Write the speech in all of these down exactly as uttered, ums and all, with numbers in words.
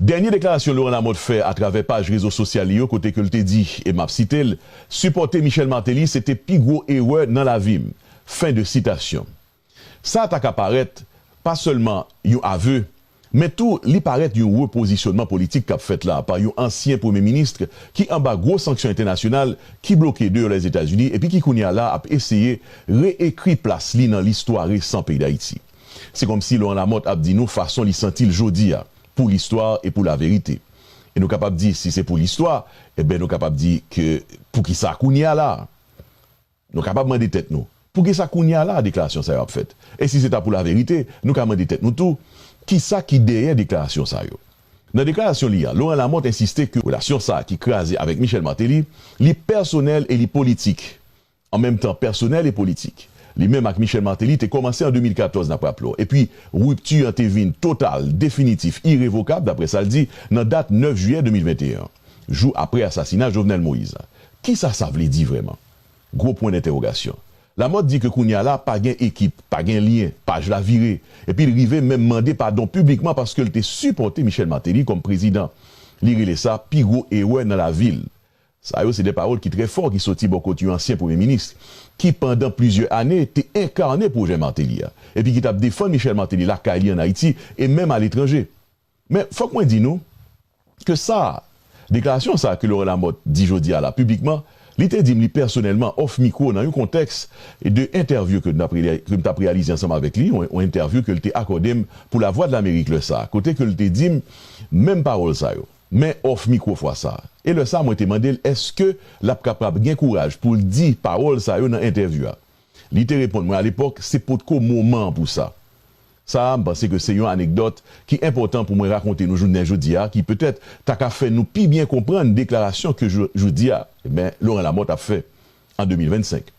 Dènye deklarasyon Laurent Lamothe fè atravè paj rezo sosyal li yo kote ke l te di, e m ap site l, "Sipòte Michel Martelly se te pi gwo erè nan lavi m." Fen de sitasyon. Sa ta ka parèt pa sèlman yon ave, men tou li parèt yon repozisyonman politik k ap fèt la pa yon ansyen premye minis ki anba gwo sanksyon entènasyonal, ki bloke deyò Lèzetazini epi ki kounye a la ap eseye reekri plas li nan listwa resan peyi Dayiti. Se kòmsi Laurent Lamothe ap di nou fason li santi l jodi a, pou listwa e pou laverite. E nou kapab di, si se pou listwa, ebyen nou kapab di ke poukisa kounye a la? Nou kapab mande tèt nou, poukisa kounye a la deklarasyon sa yo ap fèt? E si se ta pou laverite, nou ka mande tèt nou tou, kisa ki dèyè deklarasyon sa yo? Nan deklarasyon li a, Laurent Lamothe ensiste ke relasyon sa a ki kraze avèk Michel Martelly, li pèsonèl e li politik. An menm tan, pèsonèl e politik. Li menm ak Michel Martelly te kòmanse an de mil katòz, n ap raple w. Epi, ripti an te vin total, definitif, irevokab, daprè sa l di, nan dat nèf jiyè de mil venteyen, jou apre asasina Jovenel Moïse. Kisa sa vle di vrèman? Gwo pwen dentèwogasyon. Lamothe di ke kounye a la pa gen ekip, pa gen lyen, paj la vire. Epi l rive menm mande padon piblikman paske l te sipòte Michel Martelly kòm prezidan. Li rele sa pi gwo erè nan lavi l. Sa yo se de pawòl ki trè fò ki soti bò kot yon ansyen premye minis ki pandan plizyè ane te enkane pwojè Martelly a, epi ki t ap defann Michel Martelly lakay li ann Ayiti e menm aletranje. Men fòk mwen di nou ke sa, deklarasyon sa ke Laurent Lamothe di jodi a la piblikman, li te di m li pèsonèlman off mikwo nan yon kontèks de entèvyou ke m t ap reyali-, ke m t ap reyalize ansanm avèk li, yon, yon entèvyou ke l te akòde m pou Lavwadlamerik lè sa a, kote ke l te di m menm pawòl sa yo. Men off mikwo fwa sa a. E lè sa a, mwen te mande l èske l ap kapab gen kouraj pou l di pawòl sa yo nan entèvyou a. Li te reponn mwen alepòk, se potko moman an pou sa. Sa a, m panse ke se yon anekdòt ki enpòtan pou mwen rakonte nou jounen jodi a, ki petèt ta ka fè nou pi byen konprann deklarasyon ke jo-, jodi a, ebyen, Laurent Lamothe ap fè an de mil vennsenk.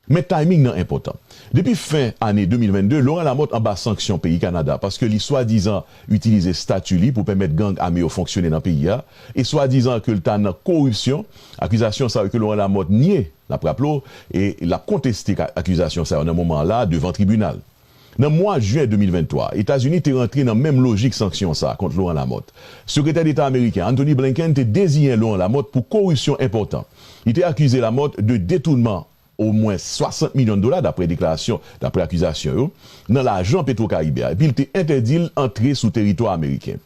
Men timing nan enpòtan. Depi fen ane de mil vennde, Laurent Lamothe anba sanksyon peyi Kanada paske li swadizan itilize stati li pou pèmèt gang ame yo fonksyone nan peyi a, e swadizan ke l ta nan koripsyon, akizasyon sa yo ke Laurent Lamothe nye, n ap raple w, e l ap konteste ka-, akizasyon sa yo nan moman an la devan tribinal. Nan mwa jen de mil venntwa, Etazini te rantre nan menm lojik sanksyon sa a kont Laurent Lamothe. Sekretè Deta ameriken Anthony Blinken te deziyen Laurent Lamothe pou koripsyon enpòtan. Li te akize Lamothe de detounman omwen swasant milyon dola, daprè deklarasyon, daprè akizasyon yo, nan lajan Petwokaribe a, epi l te entèdi l antre sou teritwa ameriken.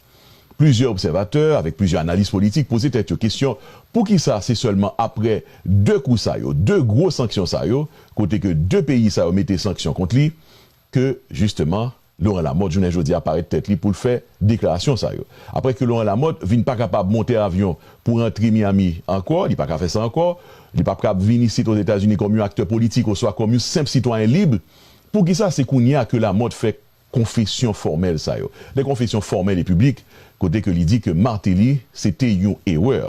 Plizyè obsèvatè, avèk plizyè analis politik, poze tèt yo kesyon, poukisa se sèlman aprè de kou sa yo, de gwo sanksyon sa yo, kote ke de peyi sa yo mete sanksyon kont li, ke, jisteman, Laurent Lamothe, jounen jodi a, parèt tèt li pou l fè deklarasyon sa yo. Aprè ke Laurent Lamothe vin pa kapab monte avyon pou rantre Miami ankò, li pa ka fè sa ankò, li p ap kab vin isit Ozetazini kòm yon aktè politik oswa kòm yon senp sitwayen lib, poukisa se kounye a ke Lamothe fè konfesyon fòmèl sa yo? De konfesyon fòmèl e piblik, kote ke li di ke Martelly se te yon erè.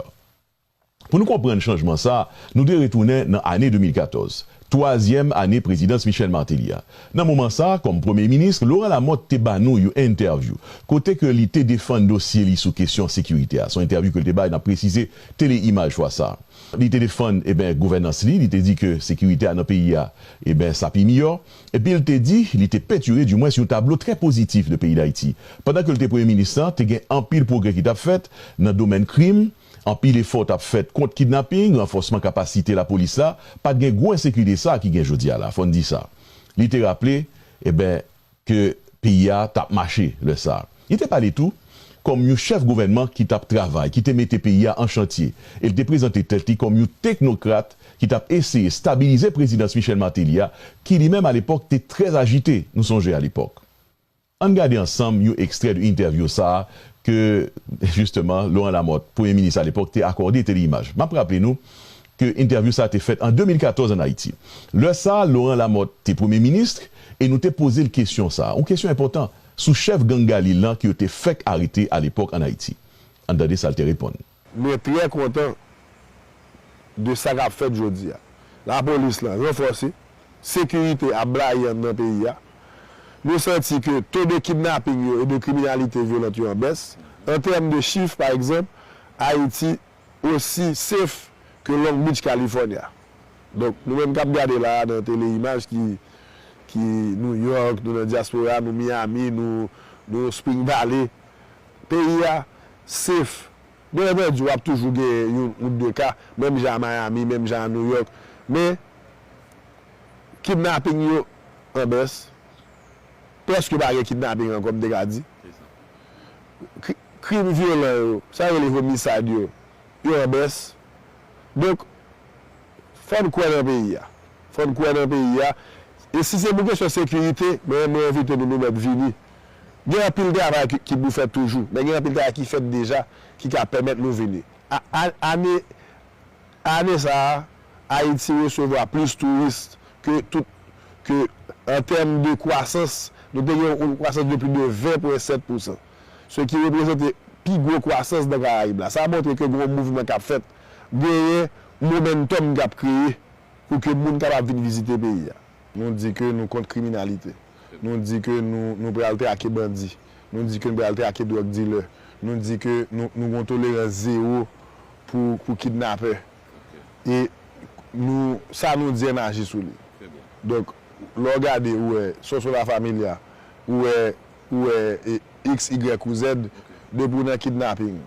Pou nou konprann chanjman sa a, nou dwe retounen nan ane de mil katòz, twazyèm ane prezidans Michel Martelly a. Nan moman sa a, kòm premye minis, Laurent Lamothe te ba nou yon entèvyou, kote ke li te defann dosye li sou kesyon sekirite a. Se yon entèvyou ke l te bay, n ap presize, Tele Imaj fwa sa a. Li te defann, eben, gouvènans li, li te di ke sekirite a nan peyi a, eben, sa pi miyò. Epi l te di, li te pentire, dimwens, yon tablo trè pozitif de peyi Dayiti. Pandan ke l te premye minis lan, te gen anpil pwogrè ki t ap fèt nan domèn krim, anpil efò t ap fèt kont kidnaping, ranfòsman kapasite lapolis la, pa t gen gwo ensekirite sa a ki gen jodi a la, fò n di sa. Li te raple, eben, ke peyi a t ap mache lè sa a. Li te pale tou kòm yon chèf gouvènman ki t ap travay, ki te mete peyi a an chantye, e l te prezante tèt li kòm yon teknokrat ki t ap eseye stabilize prezidans Michel Martelly a, ki li menm alepòk te trè ajite, nou sonje alepòk. Ann gade ansanm yon ekstrè de entèvyou sa a ke, jisteman, Laurent Lamothe, premye minis alepòk, te akòde Tele Imaj. M ap raple nou ke entèvyou sa a te fèt an de mil katòz ann Ayiti. Lè sa a, Laurent Lamothe te premye minis e nou te poze l kesyon sa a, yon kesyon enpòtan, sou chèf gang Galil lan ke yo te fèk arete alepòk ann Ayiti. Ann tande sa l te reponn. Mwen trè kontan de sa k ap fèt jodi a. Lapolis lan ranfòse, sekirite ap blayi anndan peyi a. Nou santi ke to de kidnaping yo e de kriminalite vyolant yo an bès. An tèm de chif, pa egzanp, Ayiti osi safe ke Long Beach, California. Donk, nou menm k ap gade la a nan Tele Imaj ki, ki New York, nou nan dyaspora, nou Miami, nou, nou Spring Valley, peyi a Safe. Byen antandi, w ap toujou gen youn ou de ka, menm jan a Miami, menm jan a New York. Men, kidnaping yo an bès. Prèske pa gen kidnaping ankò, m te ka di. Kri- Krim vyolan yo, sa yo rele homicide yo, yo an bès. Donk, fò n kwè nan peyi a. Fò n kwè nan peyi a. E si se pou kesyon sekirite, mwen, mwen envite nou, nou mèt vini. Gen anpil travay ki, ki pou fèt toujou, men gen anpil travay ki fèt deja ki ka pèmèt nou vini. A, a, ane, ane sa a, Ayiti resevwa plis touris ke tout, ke an tèm de kwasans, nou te gen yon kwasans de plis de ven pwen sèt pousan, se ki reprezante pi gwo kwasans nan Karayib la. Sa montre ke gen yon mouvman k ap fèt, genyen momentum k ap kreye pou ke moun kapab vin vizite peyi a. Nou di ke nou kont kriminalite. Nou di ke nou, nou pral trake bandi. Nou di ke nou pral trake drug dealer. Nou di ke nou, nou gon tolerans zewo pou, pou kidnapè. E nou, sa nou di, N aji sou li. Donk, lè w gade, ou wè Sonson La Familia, ou wè, ou wè e, X, Y ou Z, depi w nan kidnaping,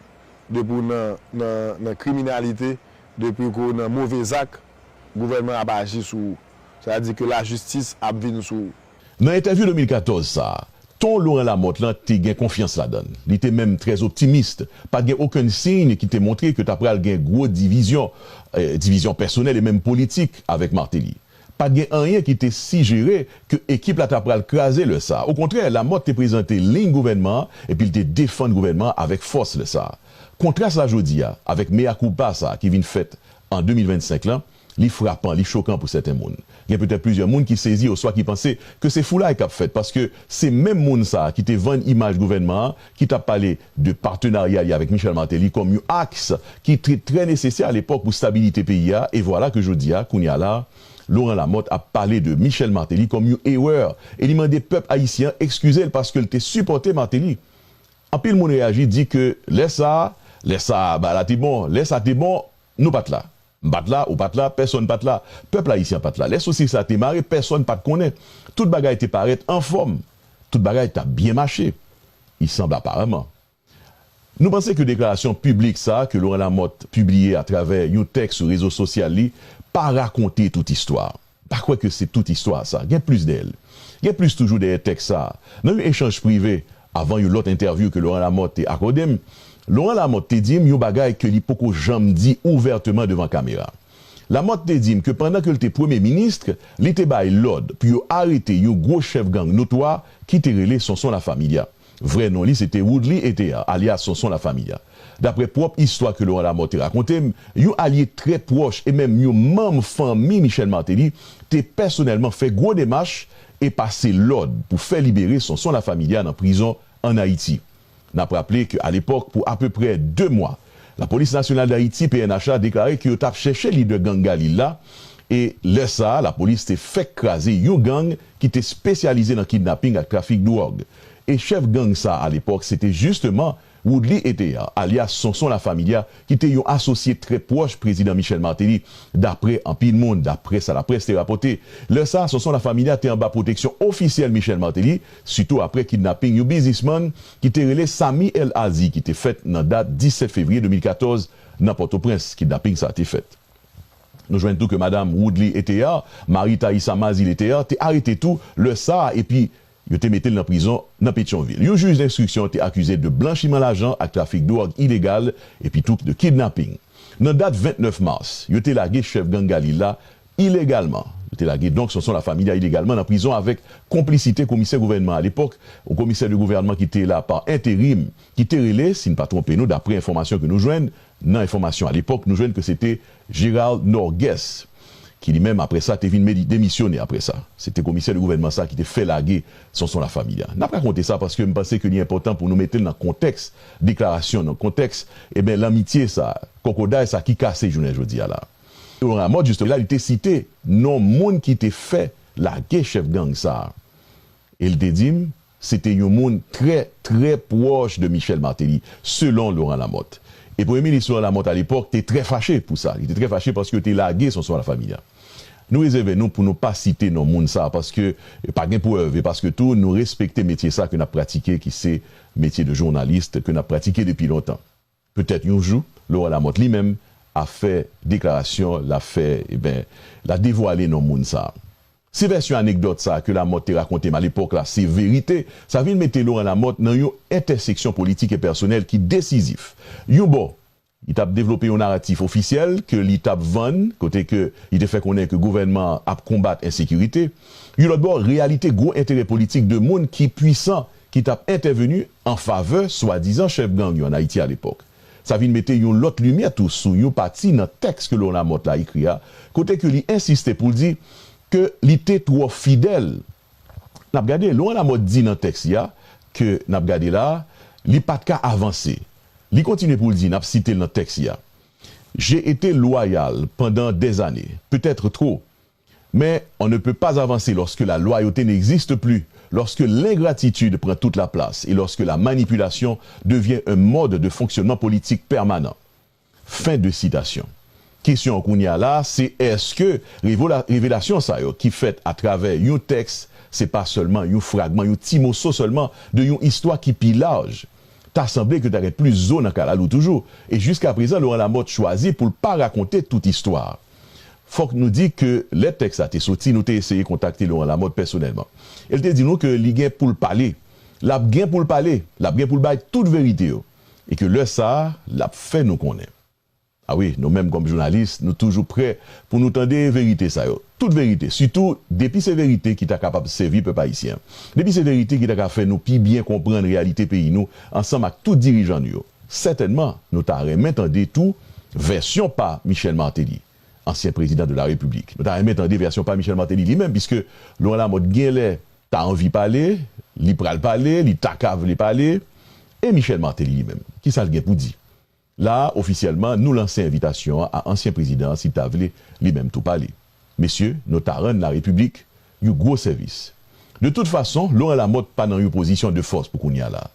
depi w nan, nan, nan kriminalite, depi ke w nan move zak, gouvènman ap aji sou ou. Sa vle di ke lajistis ap vin sou ou. Nan entèvyou de mil katòz sa a, ton Laurent Lamothe lan te gen konfyans ladan l. Li te menm trè optimis. Pa t gen okenn siy ki te montre ke ta pral gen gwo divizyon, eh, divizyon pèsonèl e menm politik avèk Martelly. Pa t gen anyen ki te sijere ke ekip la ta pral kraze lè sa a. Okontrè, Lamothe te prezante liy gouvènman an epi l te defann gouvènman an avèk fòs lè sa a. Kontras la jodi a avèk mea culpa sa a ki vin fèt an de mil vennsenk lan, li frapan, li chokan pou sèten moun. Gen petèt plizyè moun ki sezi oswa ki panse ke se foulay k ap fèt, paske se menm moun sa a ki te vann imaj gouvènman an, ki t ap pale de patenarya li avèk Michel Martelly kòm yon aks ki te trè nesesè alepòk pou stabilite peyi a, e vwala ke jodi a, kounye a la, Laurent Lamothe ap pale de Michel Martelly kòm yon erè, e li mande pèp ayisyen an ekskize l paske l te sipòte Martelly. Anpil moun reyaji, di ke lè sa a, lè sa a, bagay la te bon, lè sa te bon, nou pa t la. M pa t la, ou pa t la, pèsonn pa t la, pèp ayisyen pa t la. Lè sosis la te mare, pèsonn pa t konnen. Tout bagay te parèt anfòm. Tout bagay t ap byen mache. I sanble aparaman. Nou panse ke deklarasyon piblik sa a ke Laurent Lamothe pibliye atravè yon tèks sou rezo sosyal li pa rakonte tout istwa a. M pa kwè ke se tout istwa sa. Gen plis dèyè l. Gen plis toujou dèyè tèks sa a. Nan yon echanj prive, avan yon lòt entèvyou ke Laurent Lamothe te akòde m, Laurent Lamothe te di m yon bagay ke li poko janm di ouvèteman devan kamera. Lamothe te di m ke pandan ke l te premye minis, li te bay lòd pou yo arete yon gwo chèf gang notwa ki te rele Sonson La Familia. Vrè non li se te Woodly Ethéard, alyas Sonson La Familia. Daprè pwòp istwa ke Laurent Lamothe te rakonte m, yon alye trè pwòch e menm yon manm fanmi Michel Martelly te pèsonèlman fè gwo demach e pase lòd pou fè libere Sonson La Familia nan prizon ann Ayiti. N ap raple ke alepòk, pou apeprè de mwa, Lapolis Nasyonal d Ayiti, P N H, la deklare ke yo t ap chèche lidè gang Galil la, e lè sa a, lapolis te fèk kraze yon gang ki te espesyalize nan kidnaping ak trafik dwòg. E chèf gang sa a, alepòk, se te jisteman Woodly Ethéard, alyas Sonson La Familia, ki te yon asosye trè pwòch prezidan Michel Martelly, daprè anpil moun, daprè sa laprès te rapòte. Lè sa a, Sonson La Familia te anba pwoteksyon ofisyèl Michel Martelly, sitou aprè kidnaping yon biznismann ki te rele Sami El Azi, ki te fèt nan dat disèt fevriye de mil katòz nan Pòtoprens. Kidnaping sa a te fèt. Nou jwenn tou ke madanm Woodly Ethéard, mari Thaïssa Mazil Ethéard, te arete tou lè sa a, epi yo te mete l nan prizon nan Petyonvil. Yon jij denstriksyon te akize de blanchiman lajan ak trafik dwòg ilegal, epi tou de kidnaping. Nan dat vennèf mas, yo te lage chèf gang Galil la ilegalman. Yo te lage donk Sonson La Familia ilegalman nan prizon avèk konplisite komisè gouvènman alepòk, yon komisè de gouvènman ki te la pa enterim, ki te rele, si n pa twonpe nou, daprè enfòmasyon ke nou jwenn, nan enfòmasyon alepòk, nou jwenn ke se te Gérald Norgues, ki li menm, aprè sa, te vin medi-, demisyone aprè sa. Se te komisè de gouvènman sa ki te fè lage Sonson La Familia. N ap rakonte sa paske m panse ke li enpòtan pou nou mete l nan kontèks deklarasyon, nan kontèks, eben, lanmitye sa, kòkòday sa ki kase jounen jodi a la. Laurent Lamothe, jisteman, la, li te site non moun ki te fè lage chèf gang sa a. E l te di m, se te yon moun trè, trè pwòch de Michel Martelly, selon Laurent Lamothe. E Premye Minis Laurent Lamothe, alepòk, te trè fache pou sa. Li te trè fache paske yo te lage Sonson La Familia. Nou rezève nou pou nou pa site non moun sa a, paske pa gen prèv, e paske tou nou respekte metye sa ke n ap pratike, ki se metye de jounalis ke n ap pratike depi lontan. Petèt yon jou, Laurent Lamothe li menm a fè deklarasyon, l a fè, e ben, l a devwale non moun sa a. Se vèsyon anekdòt sa a ke Lamothe te rakonte m alepòk la, se verite. Sa vin mete Laurent Lamothe nan yon entèseksyon politik e pèsonèl ki desizif. Yon bò, li t ap devlope yon naratif ofisyèl ke li t ap vann, kote ke li te fè konnen ke gouvènman an ap konbat ensekirite. Yon lòt bò, reyalite gwo enterè politik de moun ki pwisan, ki t ap entèveni an favè swadizan chèf gang yo ann Ayiti alepòk. Sa vin mete yon lòt limyè tou sou yon pati nan tèks ke Laurent Lamothe la ekri a, kote ke li ensiste pou l di ke li te twò fidèl. N ap gade, Laurent Lamothe di nan tèks li a, ke n ap gade la a, li pa t ka avanse. Li kontinye pou l di, n ap site l nan tèks li a, J'ai été loyal pendant des années, peut-être trop, mais on ne peut pas avancer lorsque la loyauté n'existe plus, lorsque l'ingratitude prend toute la place et lorsque la manipulation devient un mode de fonctionnement politique permanent. Fin de citation. Kesyon an kounye a la, se èske revola- revelasyon sa yo ki fèt atravè yon tèks, se pa sèlman yon fragman, yon ti moso sèlman de yon istwa ki pi laj? Ta sanble ke ta gen plis zo nan kalalou toujou. E jiskaprezan, Laurent Lamothe chwazi pou l pa rakonte tout istwa a. Fòk nou di ke lè tèks la te soti, nou te eseye kontakte Laurent Lamothe pèsonèlman. E l te di nou ke li gen pou l pale. L ap gen pou l pale. L ap gen pou l bay tout verite yo. E ke lè sa a, l ap fè nou konnen. A wi, nou menm kòm jounalis, nou toujou prè pou nou tande verite sa yo. Tout verite, sitou depi se verite ki ta kapab sèvi pèp ayisyen an. Depi se verite ki ta ka fè nou pi byen konprann reyalite peyi nou ansanm ak tout dirijan nou yo. Sètènman, nou ta renmen tande tou vèsyon pa Michel Martelly, ansyen prezidan de la Repiblik. Nou ta renmen tande vèsyon pa Michel Martelly li menm, piske Laurent Lamothe genlè ta anvi pale, li pral pale, li ta ka vle pale. E Michel Martelly li menm, kisa l gen pou di? La a, ofisyèlman, nou lanse envitasyon an a ansyen prezidan an, si l ta vle li menm tou pale. Mesye, nou ta rann larepiblik yon gwo sèvis. De tout fason, Laurent Lamothe pa nan yon pozisyon de fòs pou kounye a la.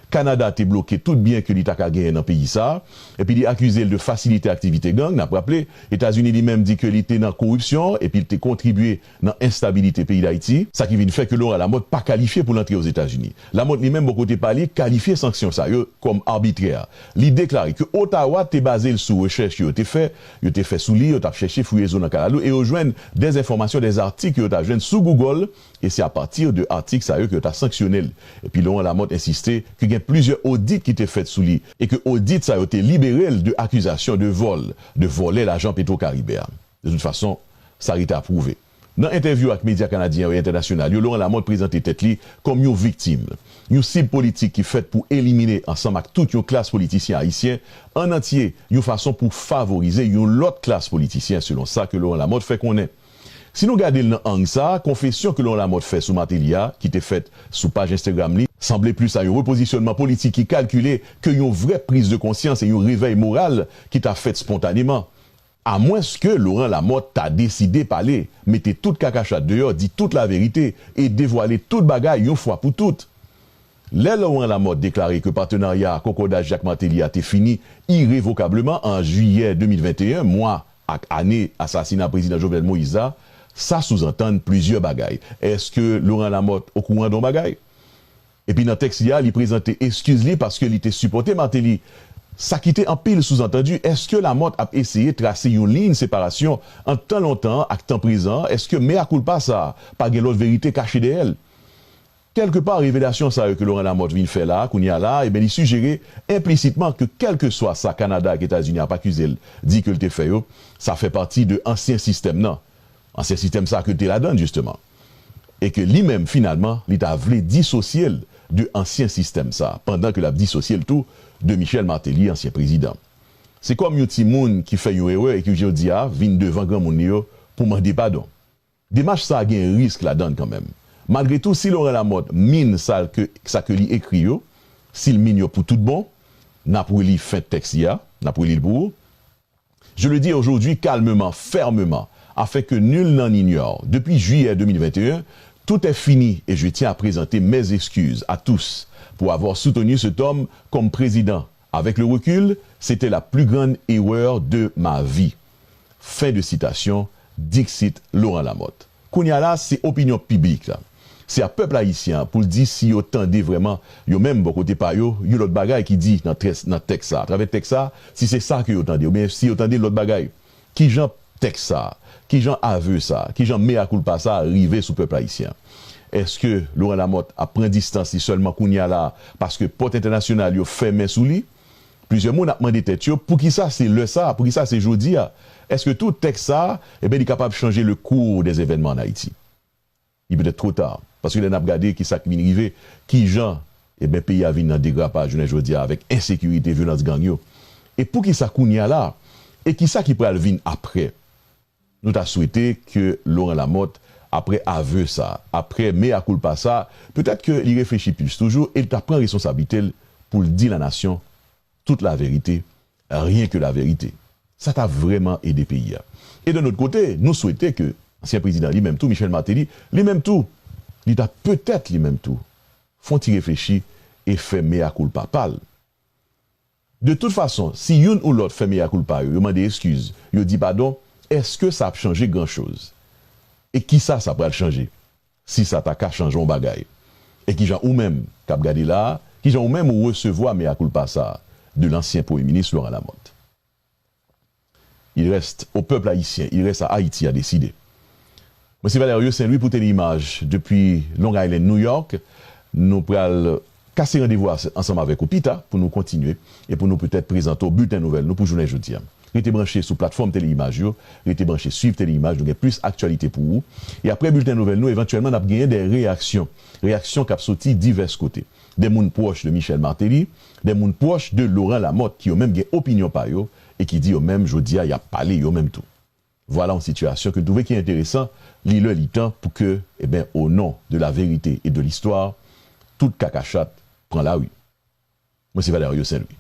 Kanada te bloke tout byen ke li ta ka genyen nan peyi sa a, epi li akize l de fasilite aktivite gang. N ap raple, Etazini li menm di ke li te nan koripsyon epi l te kontribye nan enstabilite peyi Dayiti, sa ki vin fè ke Laurent Lamothe pa kalifye pou l antre Ozetazini. Lamothe li menm, bò kote pa li, kalifye sanksyon sa yo kòm arbitrè. Li deklare ke Ottawa te baze l sou rechèch yo te fè, yo te fè sou li, yo t ap chèche fouye zo nan kalalou, e yo jwenn dèzenfòmasyon, dèzatik ke yo ta jwenn sou Google, e se apati de atik sa yo ke yo ta sanksyone l. Epi Laurent Lamothe ensiste ke gen plizyè odit ki te fèt sou li, e ke odit sa yo te libere l de akizasyon de vòl, de vòlè lajan Petro Caribe a. De tout fason, sa rete a pwouve. Nan entèvyou ak medya kanadyen yo e entènasyonal yo, Laurent Lamothe prezante tèt li kòm yon viktim, yon sib politik ki fèt pou elimine ansanm ak tout yon klas politisyen ayisyen an antye, yon fason pou favorize yon lòt klas politisyen, selon sa ke Laurent Lamothe fè konnen. Si nou gade l nan ang sa a, konfesyon ke Laurent Lamothe fè sou Martelly a, ki te fèt sou paj Instagram li, sanble plis a yon repozisyonman politik ki kalkile ke yon vrè priz de konsyans e yon revèy moral ki ta fèt spontaneman. Amwenske Laurent Lamothe ta deside pale, mete tout kakachat deyò, di tout laverite e devwale tout bagay yon fwa pou tout. Lè Laurent Lamothe deklare ke patenarya a, konkòdaj li ak Martelly a te fini irevokableman an jiyè de mil venteyen, mwa ak ane asasina prezidan Jovenel Moïse a, sa souzantann plizyè bagay. Èske Laurent Lamothe okouran de yon bagay? Epi nan tèks li a, li prezante eskiz li paske li te sipòte Martelly. Sa kite anpil souzantandi, èske Lamothe ap eseye trase yon liy separasyon ant tan lontan an ak tan prezan an? Èske mea culpa sa a pa gen lòt verite kache dèyè l? Kèlkepa, revelasyon sa yo ke Laurent Lamothe vin fè la a, kounye a la a, ebyen, li sijere enplisitman ke kèlkeswa sa Kanada ak Etazini ap akize l, di ke l te fè yo, sa fè pati de ansyen sistèm nan. Ansyen sistèm sa a ke l te ladan l, jisteman. E ke li menm, finalman, li ta vle disosye l de ansyen sistèm sa a, pandan ke l ap disosye l tou de Michel Martelly, ansyen prezidan. Se kòm yon timoun ki fè yon erè e ki, jodi a, vin devan granmoun li yo pou mande padon. Demach sa a gen risk ladan l kanmenm. Malgre tou, si Laurent Lamothe min sa ke, sa ke li ekri yo, si l min yo pou tout bon, n ap reli fen tèks li a, n ap reli l pou ou. Je le dis aujourd'hui calmement, fermement, afin que nul n'en ignore. Depuis juillet deux mille vingt et un, tout est fini et je tiens à présenter mes excuses à tous pour avoir soutenu cet homme comme président. Avec le recul, c'était la plus grande erreur de ma vie. Fin de citation Dixit Laurent Lamothe. Kounye a la, se opinyon piblik la. Se a pèp ayisyen an pou l di si yo tande vrèman, yo menm, bò kote pa yo, yon lòt bagay ki di nan tès, nan tèks sa a, atravè tèks sa a, si se sa ke yo tande, oubyen si yo tande lòt bagay. Kijan tèks sa a, kijan ave sa a, kijan mea culpa sa a rive sou pèp ayisyen an? Èske Laurent Lamothe ap pran distans li sèlman kounye a la a, paske pòt entènasyonal yo fèmen sou li? Plizyè moun ap mande tèt yo, poukisa se lè sa a, poukisa se jodi a? Èske tou tèks sa a, eben, li kapab chanje le cours des événements en Haïti? Li petèt twò ta, paske lè n ap gade ki sa k vin rive, kijan, eben, peyi a vin nan degrapaj jounen jodi a avèk ensekirite, vyolans gang yo. E poukisa kounye a la? E kisa ki pral vin apre? Nou ta swete ke Laurent Lamothe, apre ave sa, apre mea culpa sa, petèt ke li reflechi plis toujou e li ta pran responsablite l pou l di lanasyon tout laverite, rien que la vérité. Sa ta vrèman ede peyi a. E de lòt kote, nou swete ke ansyen prezidan li menm tou, Michel Martelly, li menm tou, li ta petèt li menm tou fè yon ti reflechi e fè mea culpa pa l. De tout fason, si youn ou lòt fè mea culpa yo, yo mande eskiz, yo di padon, èske sa ap chanje gran choz? E kisa sa pral chanje? Si sa ta ka chanje yon bagay? E kijan ou menm k ap gade la a, kijan ou menm ou resevwa mea culpa sa a de lansyen premye minis Laurent Lamothe? Il reste au peuple haïtien, il reste à Haïti à décider. Mwen se Valerio Saint-Louis pou Tele Imaj depi Long Island, New York. Nou pral kase randevou a ansanm avèk ou pita pou nou kontinye e pou nou petèt prezante w bilten nouvèl nou pou jounen jodi a. Rete branche sou platfòm Tele Imaj yo, rete branche swiv Tele Imaj, nou gen plis aktyalite pou ou. E apre bilten nouvèl nou, evantyèlman, n ap genyen de reyaksyon, reyaksyon k ap soti divès kote. De moun pwòch de Michel Martelly, de moun pwòch de Laurent Lamothe, ki yo menm gen opinyon pa yo e ki di yo menm, jodi a, y ap pale yo menm tou. Vwala yon sitiyasyon ke n twouve ki enteresan, li lè li tan pou ke, eben, au nom de la vérité et de l'histoire, tout kakachat pran lari. Mwen se Valerio Saint-Louis.